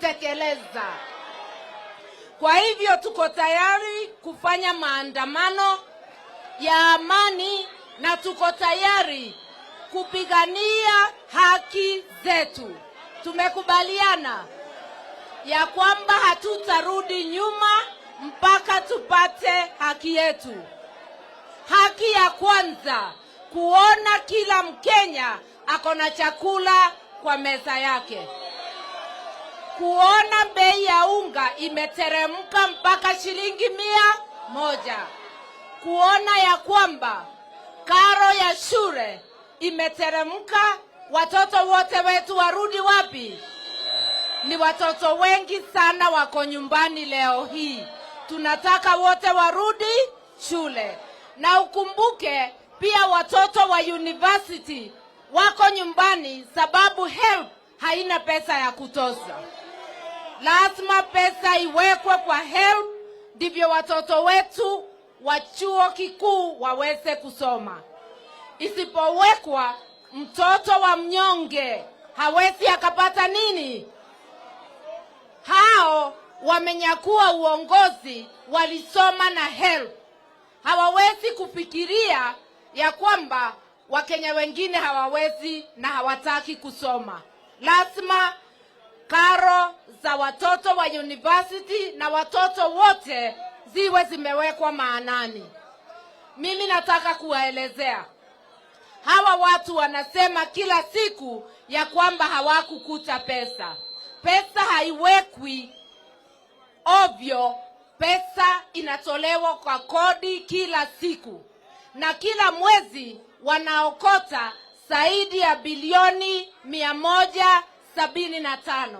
Kutekeleza. Kwa hivyo tuko tayari kufanya maandamano ya amani na tuko tayari kupigania haki zetu. Tumekubaliana ya kwamba hatutarudi nyuma mpaka tupate haki yetu. Haki ya kwanza, kuona kila Mkenya ako na chakula kwa meza yake, kuona bei ya unga imeteremka mpaka shilingi 100, kuona ya kwamba karo ya shule imeteremka, watoto wote wetu warudi wapi? Ni watoto wengi sana wako nyumbani leo hii, tunataka wote warudi shule. Na ukumbuke pia watoto wa university wako nyumbani sababu HELB haina pesa ya kutosha. Lazima pesa iwekwe kwa HELB ndivyo watoto wetu wa chuo kikuu waweze kusoma. Isipowekwa, mtoto wa mnyonge hawezi akapata nini? Hao wamenyakua uongozi, walisoma na HELB, hawawezi kufikiria ya kwamba Wakenya wengine hawawezi na hawataki kusoma. Lazima karo za watoto wa university na watoto wote ziwe zimewekwa maanani. Mimi nataka kuwaelezea hawa watu wanasema kila siku ya kwamba hawakukuta pesa. Pesa haiwekwi ovyo, pesa inatolewa kwa kodi kila siku, na kila mwezi wanaokota zaidi ya bilioni 175.